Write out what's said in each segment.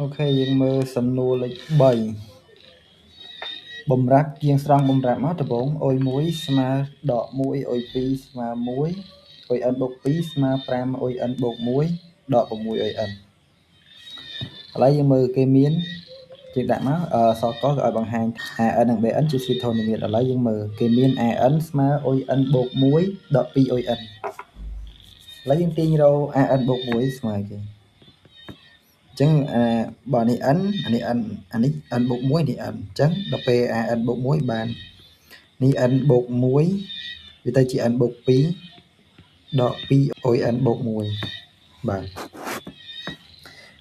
OK យើងមើលសំណួរលេខ3បំរាប់ជាងស្រង់បំរាប់មកដំបូងអុយ1ស្មើដក1អុយ2ស្មើ1អុយ n បូក2ស្មើ5អុយ n បូក1ដក6អុយ n ឥឡូវយើងមើលគេមានគេដាក់មកអសកគេឲ្យបង្ហាញ an និង bn ជាស្វីធនិមិត្តឥឡូវយើងមើលគេមាន an ស្មើអុយ n បូក1ដក2អុយ n ឥឡូវយើងទាញរក an បូក1ស្មើគេអញ្ចឹងអាបើនេះ n អានេះ n អានេះ n បូក1នេះ n អញ្ចឹងដល់ពេល an បូក1បាននេះ n បូក1វាទៅជា n បូក2ដក2អុយ n បូក1បាទ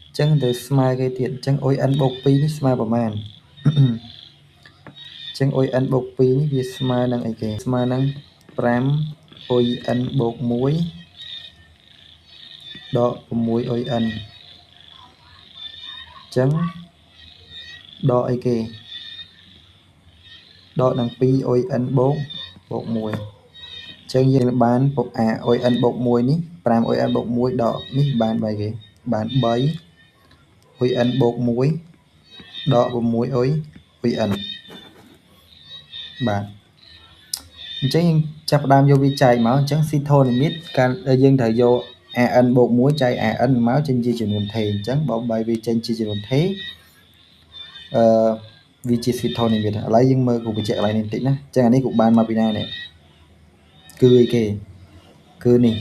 អញ្ចឹងទៅស្មើគេទៀតអញ្ចឹងអុយ n បូក2នេះស្មើប្រមាណអញ្ចឹងអុយ n បូក2នេះវាស្មើនឹងអីគេស្មើនឹង5អុយ n បូក1ដក6អុយ n អញ្ចឹងដកអីគេដកនឹង2អុយ n បូក1អញ្ចឹងយើងបានអាអុយ n បូក1នេះ5អុយ n បូក1ដកនេះបាន3គេបាន3អុយ n បូក1ដក6អុយ n បាទអញ្ចឹងយើងចាប់ផ្ដើមយកវាចែកមកអញ្ចឹងស៊ីធនិមិត្តកាលយើងត្រូវយក an បូក1ចែក an មកចេញជាចំនួនថេអញ្ចឹងបើបីវាចេញជាចំនួនថេអឺវាជាស៊ីធនិមិត្តឥឡូវយើងមើលគ្រូបញ្ជាក់កន្លែងនេះបន្តិចណាអញ្ចឹងអានេះគ្រូបានមកពីណានេះគឺអីគេគឺនេះ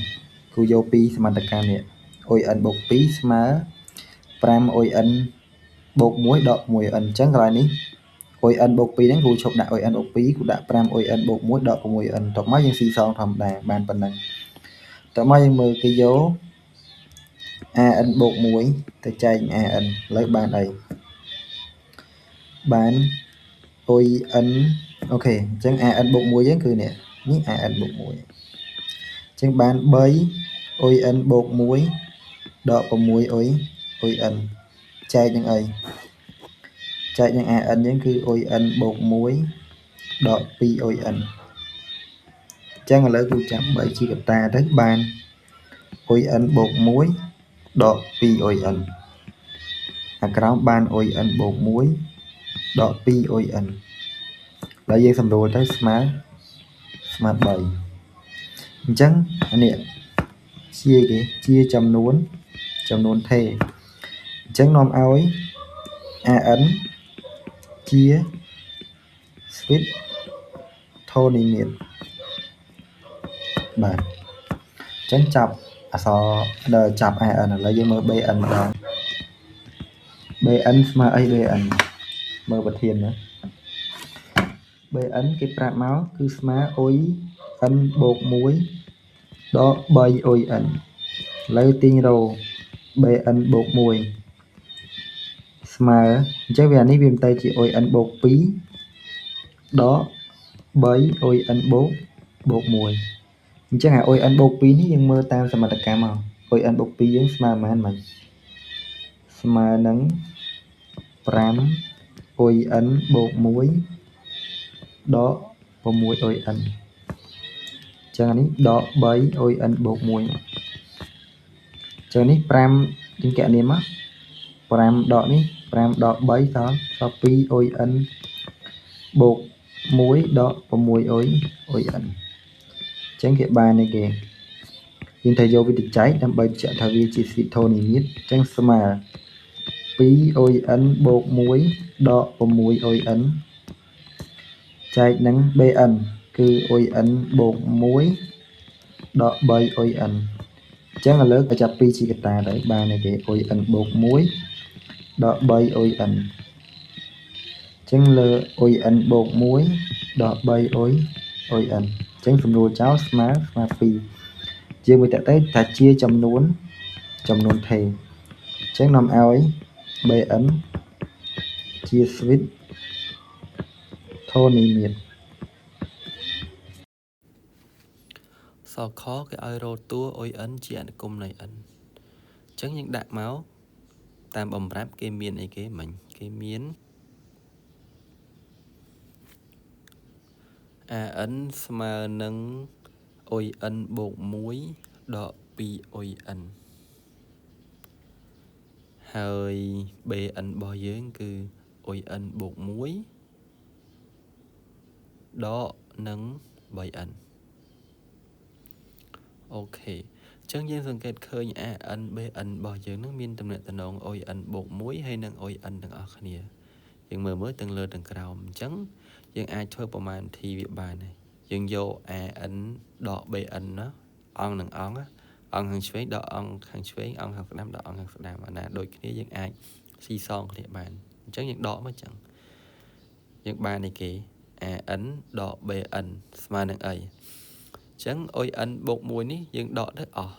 គ្រូយកពីសមត្ថកម្មនេះអុយ n បូក2ស្មើ5អុយ n បូក1ដក1 n អញ្ចឹងកន្លែងនេះអុយ n បូក2ហ្នឹងគ្រូឈប់ដាក់អុយ n បូក2គ្រូដាក់5អុយ n បូក1ដក6 n តមកយើងស៊ីសងធម្មតាបានប៉ុណ្ណឹងតមកយើងមើលគេយក an បូក1ទៅចែក an ឥឡូវបានអីបានអុយ n អូខេអញ្ចឹង an បូក1យើងគឺនេះនេះ an បូក1អញ្ចឹងបាន3អុយ n បូក1ដក6អុយ n ចែកនឹងអីចែកនឹង an យើងគឺអុយ n បូក1ដក2អុយ n អញ្ចឹងឥឡូវគ្រូចាប់3ជាកតាទៅបានអុយ n បូក1ដក2អុយ n អាក្រោមបានអុយ n បូក1ដក2អុយ n ហើយយើងសម្រួលទៅស្មើ3អញ្ចឹងអានេះជាគេជាចំនួនថេអញ្ចឹងនាំឲ្យ an ជាស្វីធនិមិត្តបាទអញ្ចឹងចាប់អក្សរដល់ចាប់ an ឥឡូវយើងមើល bn ម្ដង bn ស្មើអី bn មើលប្រធានណា bn គេប្រាប់មកគឺស្មើអុយ n បូក1ដក3អុយ n ឥឡូវទាញរោ bn បូក1ស្មើអញ្ចឹងវានេះវាមិនទៅជាអុយ n បូក2ដក3អុយ n បូក1អញ្ចឹងអាអុយ n បូក2នេះយើងមើលតាមសមត្ថកម្មមកអុយ n បូក2យើងស្មើប៉ុន្មានមិញស្មើនឹង5អុយ n បូក1ដក6អុយ n អញ្ចឹងអានេះដក3អុយ n បូក1អញ្ចឹងនេះ5យើងកណនាមក5ដកនេះ5ដក3សល់2អុយ n បូក1ដក6អុយ n អញ្ចឹងគេបាននេះគេយើងត្រូវយកវាទៅចែកដើម្បីបញ្ជាក់ថាវាជាស្វីធនិមិត្តអញ្ចឹងស្មើ2អុយ n បូក1ដក6អុយ n ចែកនឹង bn គឺអុយ n បូក1ដក3អុយ n អញ្ចឹងឥឡូវចាប់2ជាកតាទៅបាននេះគេអុយ n បូក1ដក3អុយ n អញ្ចឹងលើអុយ n បូក1ដក3អុយ n អញ្ចឹងសម្រួលចោលស្មើ2យើងមួយតទៅថាជាចំនួនថេអញ្ចឹងនាំឲ្យ bn ជាស្វីធនិមិត្តសខគេឲ្យរកតួអុយ n ជាអនុគមនៃ n អញ្ចឹងយើងដាក់មកតាមបំរាប់គេមានអីគេមិញគេមាន an ស្មើនឹងអុយ n បូក1ដក2អុយ n ហើយ bn របស់យើងគឺ un បូក1ដកនឹង 3n អូខេអញ្ចឹងយើងសង្កេតឃើញ an bn របស់យើងនឹងមានទំនាក់ទំនង un បូក1ហើយនិង un ទាំងអស់គ្នាយើងមើលមើលទាំងលើទាំងក្រោមអញ្ចឹងយើងអាចធ្វើប្រមាណវិធីវាបានហើយយើងយក an ដក bn ណាអង្គនឹងអង្គអង្គខាងឆ្វេងដកអង្គខាងឆ្វេងអង្គខាងស្ដាំដកអង្គខាងស្ដាំអាណាដូចគ្នាយើងអាចស៊ីសងគ្នាបានអញ្ចឹងយើងដកមកអញ្ចឹងយើងបាននេះគេ an ដក bn ស្មើនឹងអីអញ្ចឹង un បូក1នេះយើងដកទៅអស់អ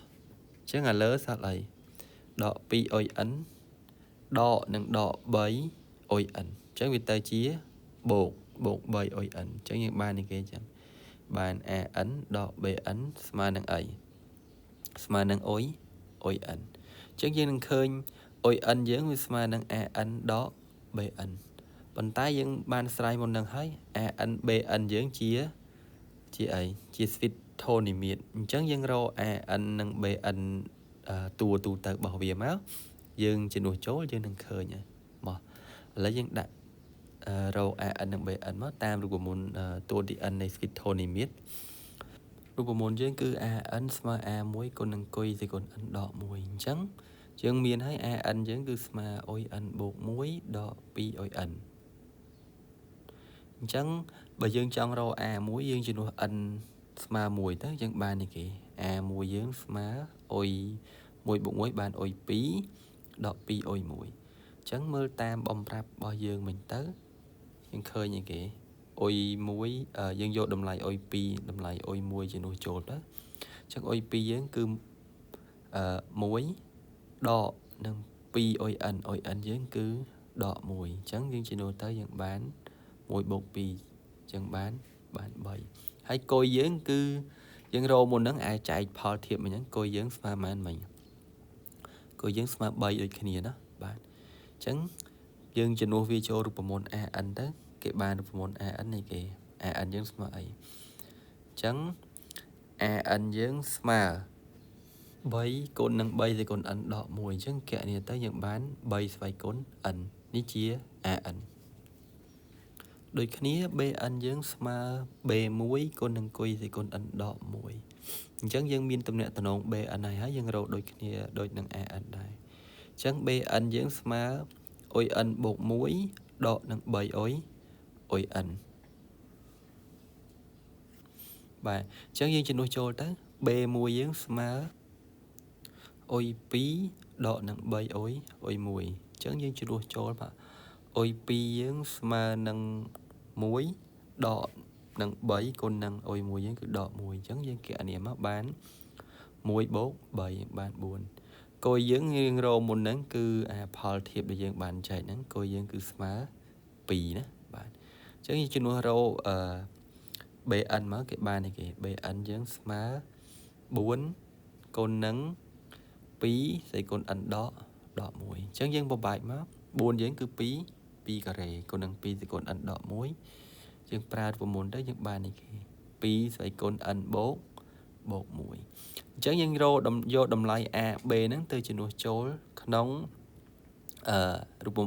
ញ្ចឹងឥឡូវសល់អីដក 2un ដកនឹងដក 3un អញ្ចឹងវាទៅជាបូកបូក 3un អញ្ចឹងយើងបាននេះគេអញ្ចឹងបាន an ដក bn ស្មើនឹងអីស្មើនឹង un អញ្ចឹងយើងនឹងឃើញ un យើងវាស្មើនឹង an ដក bn ប៉ុន្តែយើងបានស្រាយមុននឹងហើយ an bn យើងជាអីជាស្វីតធូនិមាត្រអញ្ចឹងយើងរក an និង bn តួទូទៅរបស់វាមកយើងជំនួសចូលយើងនឹងឃើញមកឥឡូវយើងដាក់រក an និង bn មកតាមរូបមន្តតួទី n នៃស្វីតធូនិមាត្ររូបមន្តយើងគឺ an ស្មើ a1 គុណនឹង q សេគុណ n ដក1អញ្ចឹងយើងមានហើយ an យើងគឺស្មើ un បូក1ដក 2un អញ្ចឹងបើយើងចង់រក a1 យើងជំនួស n ស្មើ1ទៅយើងបាននេះគេ a1 យើងស្មើ u 1បូក1បាន u 2ដក 2u 1អញ្ចឹងមើលតាមបំប្រាប់របស់យើងមិញទៅយើងឃើញអីគេ u 1យើងយកតម្លៃ u 2តម្លៃ u 1ជំនួសចូលទៅអញ្ចឹង u 2យើងគឺ1ដកនឹង 2un un យើងគឺដក1អញ្ចឹងយើងជំនួសទៅយើងបាន1បូក2អញ្ចឹងបាន3ហើយកុយយើងគឺយើងរកមុនហ្នឹងអាចចែកផលធៀបមិញហ្នឹងកុយយើងស្មើប៉ុន្មានមិញកុយយើងស្មើ3ដូចគ្នាណាបាទអញ្ចឹងយើងជំនួសវាចូលរូបមន្ត an ទៅគេបានរូបមន្ត an នេះគេ an យើងស្មើអីអញ្ចឹង an យើងស្មើ3គុណនឹង3សេគុណ n ដក1អញ្ចឹងគណនាទៅយើងបាន3ស្វ័យគុណ n នេះជា an ដូចគ្នា bn យើងស្មើ b1 គុណនឹង q សេគុណ n ដក1អញ្ចឹងយើងមានទំនាក់ទំនង bn ហើយយើងរកដូចគ្នាដូចនឹង an ដែរអញ្ចឹង bn យើងស្មើ un បូក1ដកនឹង 3u un បាទអញ្ចឹងយើងជំនួសចូលទៅ b1 យើងស្មើ u 2ដកនឹង 3u u 1អញ្ចឹងយើងជំនួសចូលបាទ u 2យើងស្មើនឹង1ដកនឹង3គុណនឹង u 1យើងគឺដក1អញ្ចឹងយើងគណនាមកបាន1បូក3បាន4កុយយើងយើងរកមុនហ្នឹងគឺអាផលធៀបដែលយើងបានចែកហ្នឹងកុយយើងគឺស្មើ2ណាបាទអញ្ចឹងយើងជំនួសរក bn មកគេបាននេះគេ bn យើងស្មើ4គុណនឹង2ស្អីគុណ n ដក1អញ្ចឹងយើងបំបែកមក4យើងគឺ2 2ការ៉េគុណនឹង2ស្អីគុណ n ដក1យើងប្រើរូបមន្តទៅយើងបាននេះគេ2ស្អីគុណ n បូក1អញ្ចឹងយើងរកយកតម្លៃ a b ហ្នឹងទៅជំនួសចូលក្នុងរូប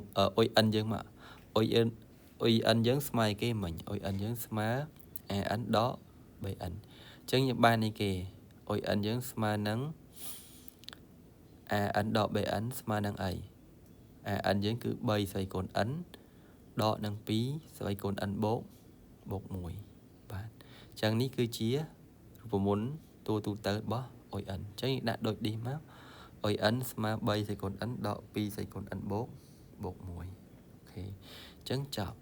un យើងមក un យើងស្មើគេមិញ un យើងស្មើ an ដក bn អញ្ចឹងយើងបាននេះគេ un យើងស្មើនឹង an ដក bn ស្មើនឹងអី an យើងគឺ3ស្វ័យគុណ n ដកនឹង2ស្វ័យគុណ n បូក1បាទអញ្ចឹងនេះគឺជារូបមន្តតួទូទៅរបស់ un អញ្ចឹងយើងដាក់ដូចនេះមក un ស្មើ3ស្វ័យគុណ n ដក2ស្វ័យគុណ n បូក1អូខេអញ្ចឹងចប់